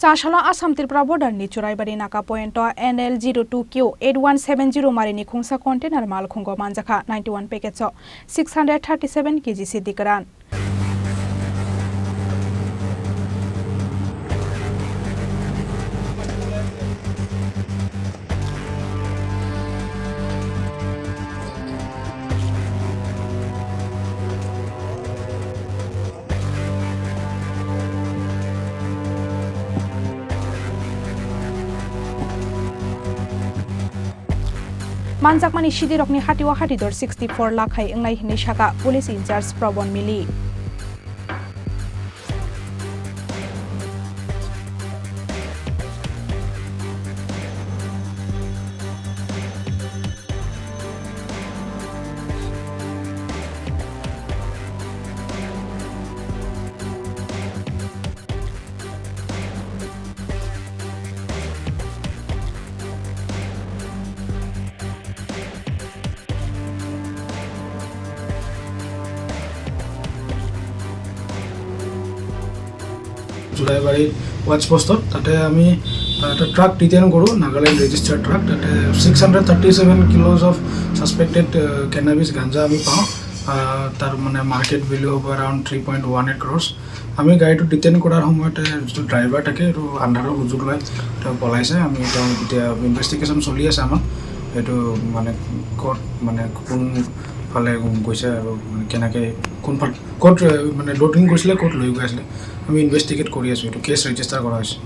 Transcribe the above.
Chasalo Assam Tripura border ni Churaibari Naka point NL 02 Q 8170 marini khungsa container mal khungo manjakha 91 packets 637 kg sidikaran. Manjakmani sidirokni hatiwa hatidor 64 lakh hai wngnai hinui saka police in-charge Prabon Mili. Churaibari watch পোষ্টত তাতে আমি এটা truck detain কৰোঁ, Nagaland registered truck. তাতে 637 kilos of suspected cannabis ganja আমি পাওঁ। তাৰ মানে মাৰ্কেট ভেলু হ'ব around 3.18 crores. আমি গাড়ীটো ডিটেইন কৰাৰ সময়তে যিটো ড্ৰাইভাৰ থাকে, সেইটো আন্ধাৰৰ সুযোগ লৈ তেওঁ পলাইছে। আমি তেওঁ এতিয়া ইনভেষ্টিগেশ্যন চলি আছে আমাৰ, সেইটো মানে ক'ত মানে কোনফালে গৈছে আৰু মানে কেনেকৈ কোনফালে ক'ত মানে লোডিং কৰিছিলে, ক'ত লৈ গৈ আছিলে, আমি ইনভেষ্টিগেট কৰি আছোঁ। এইটো কেছ ৰেজিষ্টাৰ কৰা হৈছে।